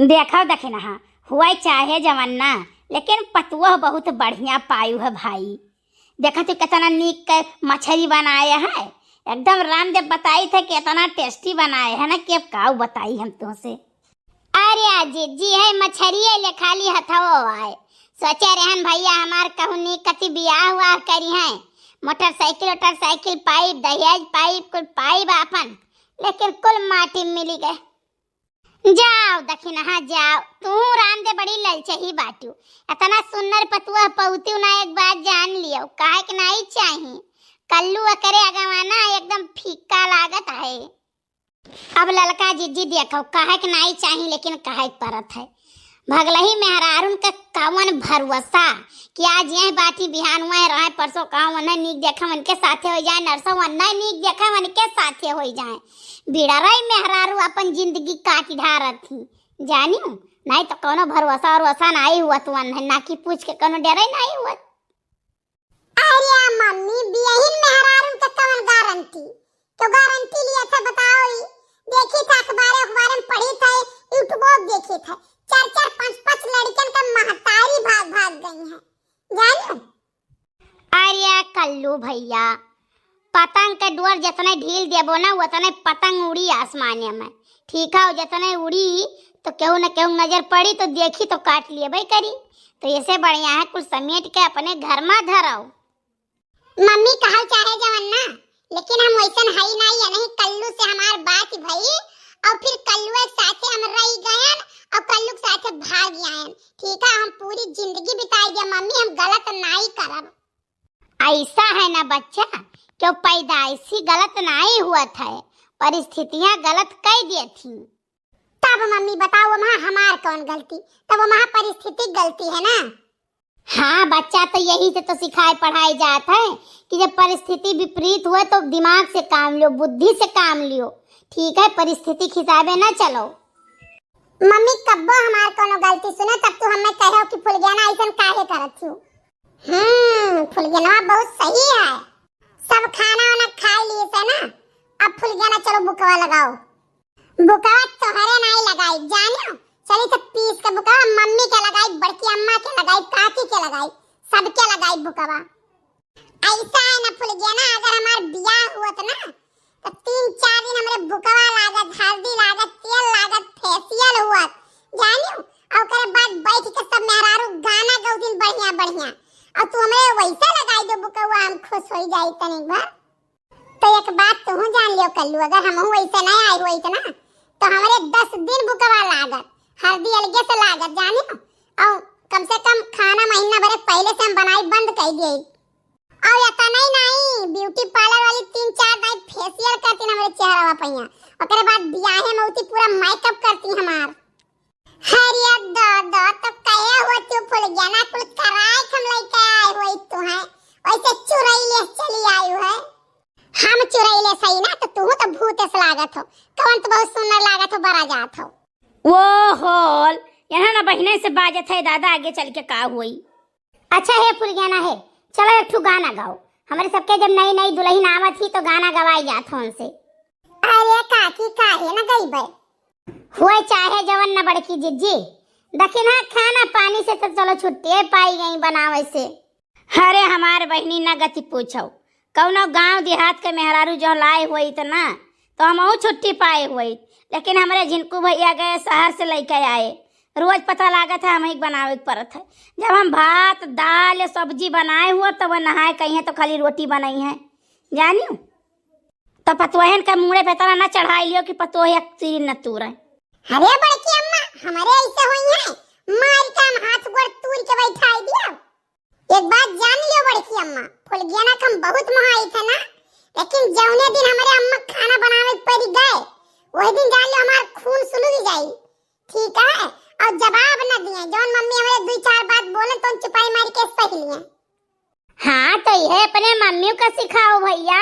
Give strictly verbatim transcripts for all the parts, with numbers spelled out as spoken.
देखो दखिनहा, हुआ चाहे जवन ना, लेकिन पतुआ बहुत बढ़िया पायु है भाई। देखा तू कितना नीक के मछरी बनाए है, एकदम रामदेव बताई थे कि इतना tasty बनाए है ना कि अब काऊ बताई हम तुमसे। अरे आ जिज्जी है मछरिये ले खाली हथवो आए। सोचे रहन भैया हमार कहूँ नीक कति बियाह हुआ करी है, मोटरसाइकिल वोटरसाइकिल पाइब, दहेज पाइब, कुल पाइब आपन, लेकिन कुल माटी मिली गए। जाओ दखिनहा जाओ, तू रामदेव बड़ी ललचही बाटू। इतना सुन्नर पतुआ पौती ना, एक बात जान लियो, काहे के नाई चाही। कल्लू एकरे अगवाना एकदम फीका लागत है। अब ललका जिज्जी देखो, काहे के नाई चाही, लेकिन काहे के परत है। भगलही मेहरारून के कवन भरोसा कि आज यह बाटी बिहान हुआ है, रहे परसों का वन्ना नीक देखे उनके साथे हो जाए, नरसों वन्ना नीक देखे उनके साथे हो जाए। बिड़रई मेहरारू अपन जिंदगी काट ढारत ही, जानियो, नाई तो कौनो भरोसा और वसा नाई हुआ तुअन है, ना कि पूछ के कौनो डरे नाई हुआ। अरे मम्मी, बियहिन मेहरारून के कवन गारंटी? तो गारंटी लिए थे, बताओ ई। देखी थे अखबारे, अखबारे में पढ़ी थे, YouTube देखी थे, चार चार पाँच पाँच लड़कन का महतारी भाग भाग गई है, जानो? अरे कल्लू भैया, पतंग के डोर जितने ढील देबो ना, उतने पतंग उड़ी आसमाने में, ठीक है? जितने उड़ी तो केहू न केहू नजर पड़ी तो देखी तो काट लेबे करी। तो ऐसे बढ़िया है कुल समेट के अपने घर में धराओ। मम्मी कहल चाहे जवन ना, लेकिन हम वैसन हई नाई, या नहीं कल्लू से हमार बात भई और फिर कल्लू के साथे हम रह गयन और कल्लू के साथे भाग आयन। ठीक है, हम पूरी जिंदगी बिताई गया मम्मी, हम गलत नाई करब। ऐसा है ना बच्चा, क्यों पैदाइशी गलत नाई हुआ था, परिस्थितियां गलत कई दिए थी। तब मम्मी बताओ, वहाँ हमार कौन गलती? तब वहाँ परिस्थिति गलती है ना। हाँ बच्चा, तो यही से तो सिखाए पढ़ाए जात है कि जब परिस्थिति विपरीत हुए तो दिमाग से काम लियो, बुद्धि से काम लियो, ठीक है? परिस्थिति के हिसाबे ना चलो। मम्मी कब्बो हमार कोनो गलती सुने तब तू हमें कहो कि फुलगेना ऐसन काहे करत हूँ। हम्म, फुलगेनवा बहुत सही है, सब खाना वाना खाए लिए से ना। अब फुलगेना चलो बुकवा लगाओ। बुकवा तोहरे नाई लगाई, जानियो? चली तो पीस के बुकवा मम्मी के लगाई, बड़की अम्मा के लगाई, काकी के लगाई, सबके लगाई बुकवा। ऐसा है ना फुलगेना, अगर हमार बियाह हुअत ना, तो तीन चार दिन हमरे बुकवा लागत, हल्दी लागत, तेल लागत, facial हुअत, जानियो? और ओकरे बाद बैठ के सब मेहरारू गाना गौदिन बढ़िया बढ़िया, और तू हमरे वैसे लगाई दो बुकवा, हम खुश हो जाई तनिक भर। तो एक बात तू जान लियो कल्लू, अगर हम वैसे नहीं आई हुई ना, तो हमरे दस दिन बुकवा लागत, हल्दी अलगे से लागत, जानियो? और कम से कम खाना महीना भरे पहले से हम बनाई बंद कर दिए। और इतना ही नहीं, beauty parlour वाली तीन चार दाई facial करती ना मेरे चेहरा पइया, ओकरे बाद बियाहे में उती पूरा makeup करती हमार। अरे दादा, तो कहे हो तू फुलगेना कुल कराए के हम लेके आए हुई तू है, वैसे चुरैले चली आई है। हम चुरैले सही ना, तो तू तो भूत से लागत हो, कौन तो बहुत सुंदर लागत हो, बड़ा जात हो। वो होल, यहाँ ना बहिने से बाजत है दादा, आगे चल के का हुई। अच्छा हे फुलगेना हे, चलो एक ठो गाना गाओ। हमरे सबके जब नई नई दुल्हन आवत ही तो गाना गवाई जात हो उनसे। अरे काकी काहे न गईबे? हुए चाहे जवन न बड़की जिज्जी, दखिनहा खाना पानी से तो चलो छुट्टिए पाई गई बनावे से। अरे हमार बहिनी न गति पूछो, कौनो गांव देहात के मेहरारू जो लाए हुई तो ना, तो हमहू छुट्टी पाए हुई, लेकिन हमरे झिनकू भैया गए शहर से लेके आए। रोज पता लागत है हमही के बनावे के परत है। जब हम भात दाल सब्जी बनाए हुआ तब वह नहाए कहीं है तो खाली रोटी बनाई है, जानियो। तो पतोहन का मुड़े पे तना न चढ़ाई लियो कि पतोह एक तीर न तूरे। अरे बड़की अम्मा, हमरे ऐसे हुई है, मार के हम हाथ गोड़ तूर के बैठाई दिया। एक बात जान लियो बड़की अम्मा, फुलगेना के हम बहुत मोहाई थे ना, लेकिन जौने दिन हमरे अम्मा खाना बनावे के पड़ी गए, वही दिन जान लियो हमार खून सुलग जाई, ठीक है? और जवाब न दिए, जौन मम्मी हमरे दुई चार बात बोले तो चुपाई मार के सह लिए। हाँ, तो यह अपने मम्मी का सिखाओ भैया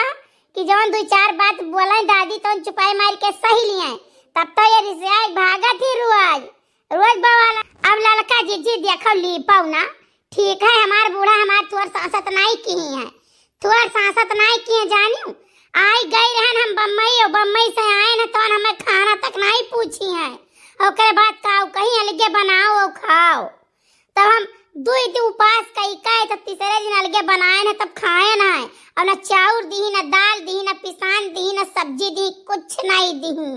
कि जौन दुई चार बात बोले दादी तो चुपाई मार के सह लिए, तब तो ये रिसिया भागत ही रोज, रोज बवाल। अब ललका जिज्जी देखो ली पाऊ ना, ठीक है, हमार बूढ़ा हमार थोर सांसत नाई की है, थोर सांसत नाई की है, जानियो। आई गई रहन हम बम्बई, और बम्बई से आए न तौन हमें खाना तक नाई पूछी है। ओकरे बाद का कही, दुई दिन उपास कई का, तब तीसरे दिन अलगे बनाएन है, तब खाएन है। और न चाउर दिही, न दाल दिही, न पिसान दिही, न सब्जी दिही, कुछ नहीं दिही।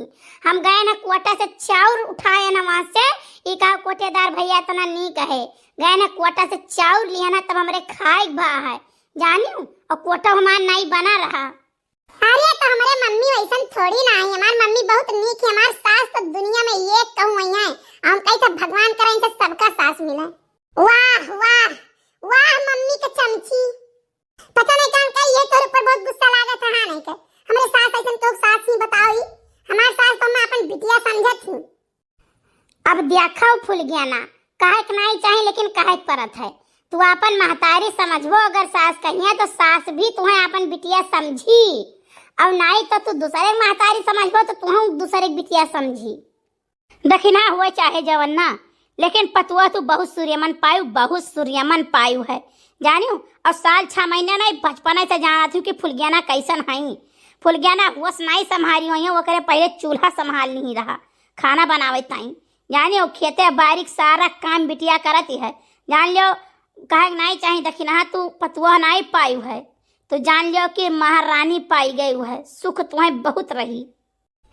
हम गएन है कोटा से चाउर उठाएन है वहाँ से, ई कहा कोटेदार भैया इतना नीक है, गएन है कोटा से चाउर लिहेन है, तब हमरे खाए के भा है, जानियो, और कोटा हमार नहीं बना रहा। अरे, तो हमरे मम्मी वैसन थोड़ी ना है, हमार मम्मी बहुत नीक है, हमार सास तो दुनिया में एक कहूँ वही है। हम कही तो भगवान करे इनसे सबका सास मिले। वाह, वाह, वाह मम्मी के चमची। पता नहीं काम का ये तोरे ऊपर बहुत गुस्सा लागत है, हाँ नहीं के। हमरे सास ऐसन कहू सास ही बताओ ही। हमार सास तो मैं अपन बिटिया समझत ही। अब देखो फुलगेना, कहे के नाई चाही, लेकिन कहे के परत है। तू आपन महतारी समझबो, अगर सास कहिए तो सास भी तुहें आपन बिटिया समझी, और नाई तो तू दूसरे के महतारी समझबो तो तुहें दूसरे के बिटिया समझी। दखिना हुए चाहे जवन ना, लेकिन पतुआ तू बहुत सूर्यमन पायु, बहुत सूर्यमन पायु है, जानियो। और साल छह महीना नहीं, बचपन से जानत हूँ कि फुलगेना कैसन हई। फुलगेना होश नहीं संभारी हुई है, ओकरे पहले चूल्हा संभाल नहीं रहा। खाना बनावे ताई, जान लियो, खेते बारी के सारा काम बिटिया करत ही है। जान लियो, कहे के नाई चाही, दखिनहा तू पतुआ नाई पायु है, तो जान लियो कि महारानी पाई गई है, सुख तुहें बहुत रही।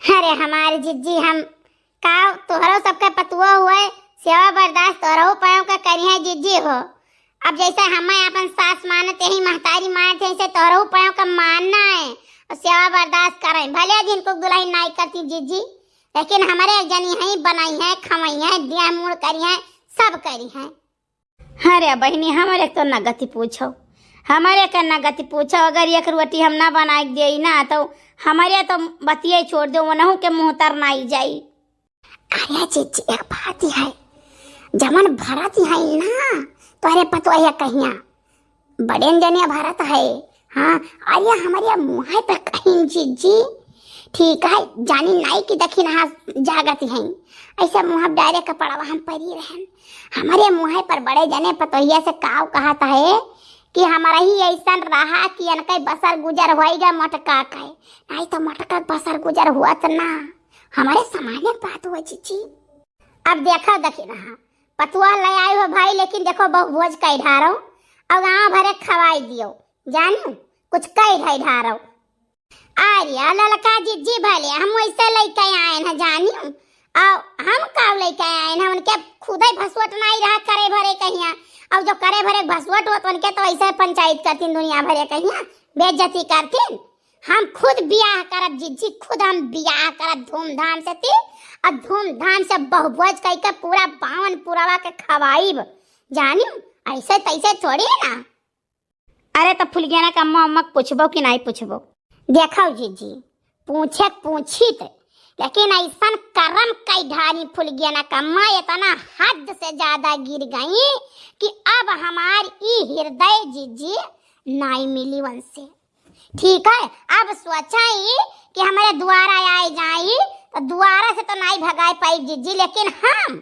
अरे हमारी जिज्जी, हम का तोहरो सबके पतुआ हुए, सेवा बर्दाश्त तोहरो पायो का करी है जिज्जी हो। अब जैसे हमें अपन सास मानत, यही महतारी मानत है, ऐसे तोहरो पायो का मानना है और सेवा बर्दाश्त करें। भले जिनको दुल्हन नाई करती जिज्जी, लेकिन हमरे एक जनी हैं, बनाई हैं, खवाई हैं, दिया मूड़ करी हैं, सब करी हैं। अरे बहिनी, हमरे तो न गति पूछो, हमरे का न गति पूछो। अगर एक रोटी हम ना बनाए के देई ना, तो हमरे तो बतिये छोड़ दो, वनहु के मुँह तर नाई जाई। अरे जिज्जी, एक बात ही है, जमन भरत ही है ना, तोहरे पतोहिया कहिया बड़े जने भरत है। हाँ, अरे हमारे मुँह पे कहीं जिज्जी, ठीक है, जानी नाई कि दखिनहा जागत हैं, ऐसे मुँह डायरे कपड़वा हम परी रहन। हमारे मुँह पर बड़े जने पतोहिया से काव कहत है कि हमारा ही ऐसन रहा कि अनके बसर गुजर होइगा मोटका के, नाई तो मोटका के बसर गुजर हुआ तो ना। हमारे सामान्य बात हुआ जिज्जी। अब देखो दखिनहा, पतुआ ले आए हो भाई, लेकिन देखो बहु भोज कई ढारो और गाँव भरे खवाई दियो, जानियो, कुछ कई ढाई ढारो। अरे ललका जिज्जी, भले हम वैसे लेके आए हैं, जानियो, और हम का लेके आए हैं, उनके खुदे भसवट नाई रहा करे भरे कहिया, और जो करे भरे भसवट होत उनके तो ऐसे पंचायत करतीन दुनिया भरे कहिया, बेइज्जती करतीन। हम खुद बियाह करब जिज्जी, खुद हम बियाह करब धूमधाम से ती, और धूमधाम से बहुभोज कई के पूरा बावन पुरवा के खवाइब। जानियो, ऐसे तैसे थोड़ी है ना। अरे तो फुलगेना का अम्मा, अम्मा के पूछबो कि नाई पूछबो? देखो जिज्जी, पूछे के पूछित, लेकिन ऐसन करम कई ढारी फुलगेना का अम्मा, इतना हद से ज्यादा गिर गई कि अब हमार ई हृदय जिज्जी नाई मिली उनसे। ठीक है, अब सोचा ही कि हमारे दुआरा आए जाई, तो दुआरा से तो नाई भगाए पाई जिज्जी, लेकिन हम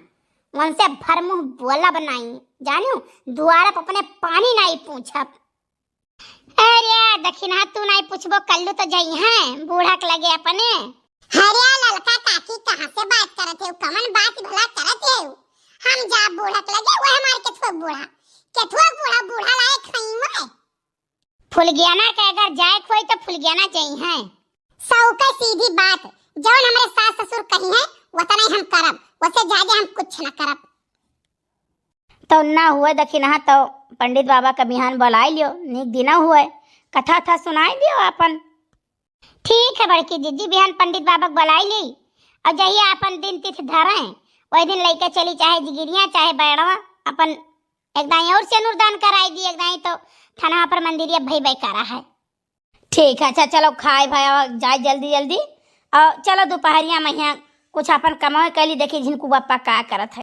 उनसे भरमुँह बोलब नाई, जानियो, दुआरा पर अपने पानी नाई पूछब। अरे दखिनहा, तू नाई पूछबो, कल्लू तो जइहैं बूढ़ा के लगे अपने। अरे ललका काकी, कहाँ से बात करत है, कमन बात भला करत है? हम जा बूढ़ा के लगे, वह हमारे केथुआ बूढ़ा, केथुआ बूढ़ा, बूढ़ा लायक हई वह। फुलगेना के अगर जाए के होई तो फुलगेना जइहैं। सौ का सीधी बात, जौन हमरे सास ससुर कही है, वतने हम करब, वसे ज्यादा हम कुछ न करब। तो ना हुए दखिनहा, तो पंडित बाबा का बिहान बुलाई लियो, नीक दिना हुए, कथा था सुनाई दियो अपन। ठीक है बड़की जिज्जी, बिहान पंडित बाबा के बुलाई ली और जहिया अपन दिन तिथि धरें, वही दिन लेके चली, चाहे जिगिरिया चाहे बैड़वा, अपन एक दाई और सेनुर दान कराई दी, एक दाई तो थाना पर मंदिरिया भई करा है। ठीक है, अच्छा चलो खाए भाई, अब जाए जल्दी जल्दी, और चलो दोपहरिया में यहाँ कुछ अपन कमाए कैली, देखी झिनकू बापा का करत है।